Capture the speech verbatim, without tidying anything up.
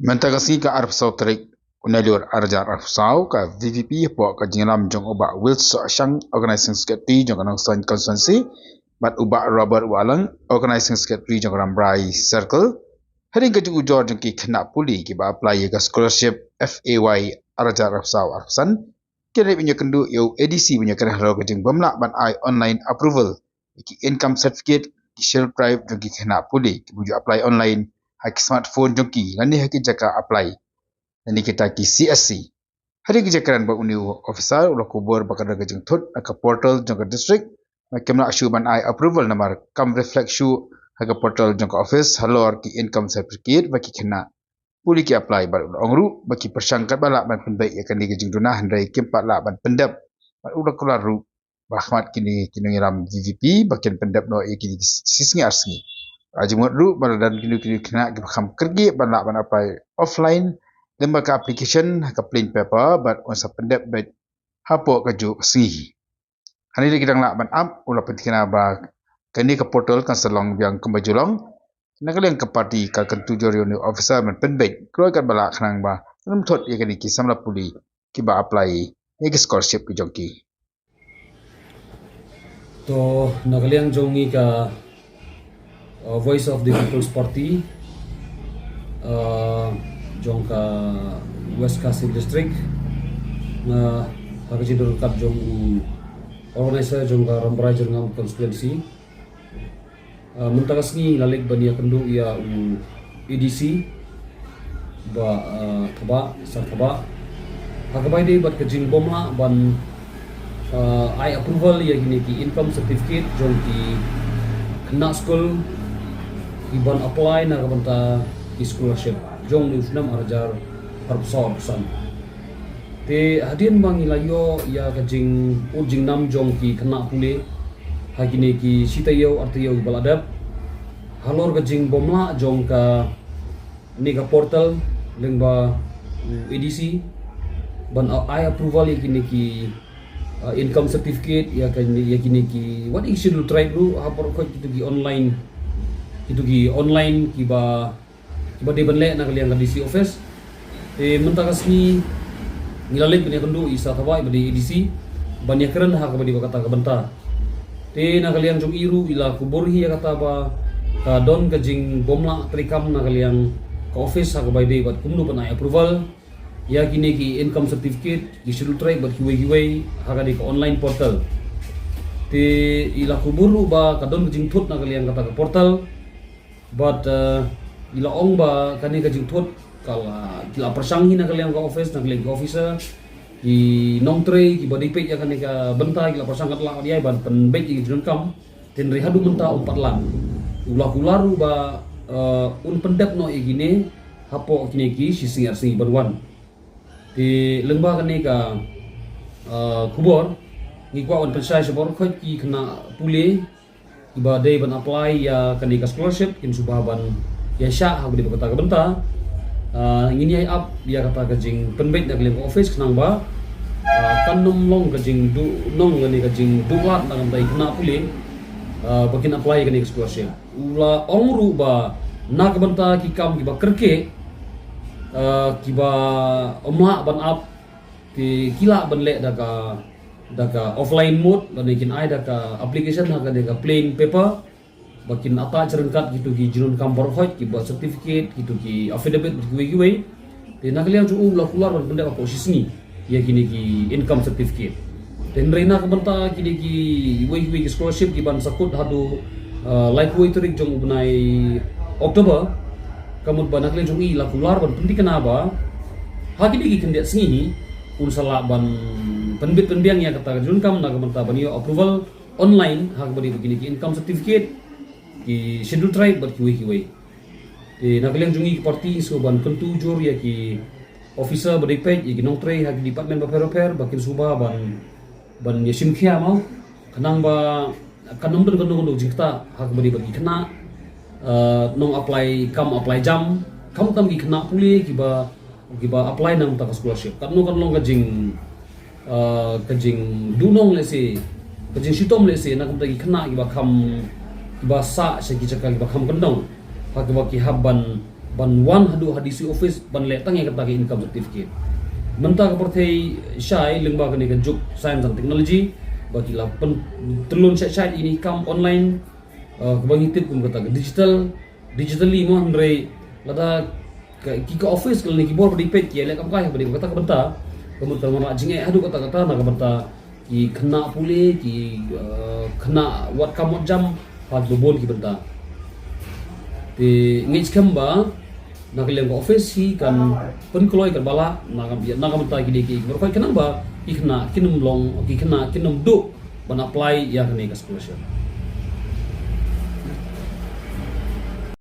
Mynta ka sngi ka arphew saw tarik u Naiwieng arhajar arphew saw, ka V P P hapoh ka jingïalam jong u Bah Wilson Ashang, Organizing Secretary jong ka Nongstoiñ Constituency, bad u Bah Robert Walang, Organizing Secretary jong ka Rambrai Circle, hadien ka jingujor jong ki khynnah pule kiba apply ïa ka scholarship F A Y arhajar arphew saw arphew san, ki la leit ban ïakynduh ïa u A D C ban ïakren halor ka jingbymlah ban ai online approval ïa ki income certificate, ki Scheduled Tribe jong ki khynnah pule kiba ju apply online ha ki smartphone jong ki lane ha ki jaka apply lane kita ki C S C. Hadien ka jingkren bad une u officer, u la kubur ba ka don ka jingthut ha ka portal jong ka district ba kim lah shuh ban ai approval namar kam reflect shuh ha ka portal jong ka office halor ki income certificate ba ki khynnah pule ki apply, bad u la ong ruh ba ki pyrshang katba lah ban pynbeit ïa kane ka jingduna, hynrei kim pat lah ban pyndep. Bad u la kular ruh ba ha khmat kine ki nongïalam V P P ba kin pyndep noh ïa kine ki shi sngi ar sngi. La jingmut ruh ba la don kine, kine ki khynnah kiba kham kyrkieh ban lah ban apply offline lyngba ka application ha ka plain paper, bad un sa pyndep beit hapoh kajuh ka sngi. Hangne lei ki dang lah ban ap, u la pynthikna ba kane ka portal kan sa long biang kumba ju long. Na ka liang ka party ka kyntu jur ïa une u officer ban pynbeit kloi katba lah khnang ba kan ym thut ïa kine ki samla pule kiba apply ïa ki scholarship ki jong ki. To, na ka liang jong ngi ka, uh, Voice of the People's Party, uh, jong ka West Khasi District, nga ha ka jingdon ryngkat jong u organizer jong ka Rambrai Jyrngam Constituency, uh, mynta ka sngi la leit ban ïakynduh ïa u A D C, Bah, uh, Thabah, Sir Thabah, ha kaba ïadei bad ka jingbymlah ban, uh, ai approval ïa kine ki income certificate jong ki khynnah skul kiban apply na ka bynta ki scholarship jong une u snem arhajar arphew saw arphew san. Te hadien ba ngi la ïoh ïa ka jingud jingnam jong ki khynnah pule ha kine ki shi taïew ar taïew kiba la dep halor ka jingbymlah jong kane ka portal lyngba u A D C ban ai approval ïa kine ki, uh, income certificate, ïa kine, ïa kine ki, wat ïa ki Scheduled Tribe ruh, ha baroh khoit kito ki online, kito ki online kiba, kiba dei ban leh na ka liang ka D C office. Te mynta ka sngi ngi la leit ban ïakynduh ïa i Sir Thabah iba dei A D C ban ïakren ha kaba dei bad kata ka bynta. Te na ka liang jong i ruh i la kubur hi ïa kata ba ka don ka jingbymlah treikam na ka liang ka office ha kaba ïadei bad kumno ban ai approval ïa kine ki income certificate, ki Scheduled Tribe bad kiwei kiwei ha kane ka online portal. Te i la kubur ruh ba ka don ka jingthut na ka liang kata ka portal. Bad, uh, i la ong ba kane ka jingthut ka la, ki la pyrshang hi na ka liang ka office, na ka liang ka officer, ki nongtrei kiba dei peit ïa kane ka bynta ki la pyrshang katba lah ïa ban pynbeit ïa ki jingdonkam. Te hynrei haduh mynta um pat lah. U la kular ruh ba, uh, un pyndep noh ïa kine hapoh kine ki shi sngi ar sngi ban wan. Te lyngba kane ka, uh, khubor ngi kwah ban pynshai sha baroh khoit ki khynnah pule kiba dei ban apply ïa kane ka scholarship kin sngewbha ban ïaishah ha kaba dei bad kata ka bynta. Ah, ngin ïai ap ïa kata ka jingpynbeit na ka liang ka office khnang ba, ah, kan ym long ka jingduhnong lane ka jingduh lad na ka bynta ki khynnah pule, ah, ba kin apply ïa kane ka scholarship. U la ong ruh ba na ka bynta ki kam kiba kyrkieh, ah, kiba ym lah ban ap, te ki lah ban leh da ka, da ka offline mode lane kin ai da ka application ha kane ka plain paper ba kin attach ryngkat kito ki jingdonkam baroh khoit, ki birth certificate, kito ki affidavit, kiwei kiwei. Te na ka liang jong u la kular ban pyndep hapoh shi sngi ïa kine ki income certificate. Te hynrei na ka bynta kine kiwei kiwei ki scholarship kiban sa kut haduh, uh, laiphew tarik jong u bnai October, ka mut ba na ka liang jong i la kular ban pynthikna ba ha kine ki khyndiat sngi un sa lah ban pynbit pynbiang ïa kata ka jingdonkam na ka bynta ban ïoh approval online ha kaba dei bad kine ki income certificate, ki Scheduled Tribe bad kiwei kiwei. Te na ka liang jong ngi ki party ngi sngewbha ban kyntu jur ïa ki officer ba dei peit, ïa ki nongtrei ha ki department bapher bapher ba kin sngewbha ban, ban ïashim khia mo, khnang ba kan ym don kano kano jingktah ha kaba dei bad ki khynnah, eh, nong apply kam apply jam, khamtam ki khynnah pule kiba, kiba apply na ka bynta ka scholarship. Katno kan long ka jing, eh, ka jingduhnong lehse, ka jingshitom lehse na ka bynta ki khynnah kiba kham, kiba sah sha ki jaka kiba kham kyndong, ha kaba ki hap ban, ban wan haduh ha D C office ban leh tang ïa kata ka income certificate. Mynta ka pyrthei shai lyngba kane ka juk science and technology, ba ki la pyntyllun shai shai ïa kane ka kam online, uh, kaba ngi tip kum kata ka digital, digitally mo, hynrei lada ka, ki ka office ka lane ki bor ba dei peit ki leh kam kai ba dei kata ka bynta, ka mut ka mara jingeh haduh kata kata na ka bynta ki khynnah pule, ki, uh, khynnah wat kam wat jam, ha kiba bun ki bynta. Te ngeit skhem ba na ka liang ka office hi kan pynkloi kan bala na ka, na ka bynta ki dei ki, ki bor koi khynnah ba ki khynnah kin ym long, ki khynnah kin ym duh ban apply ïa kane ka scholarship.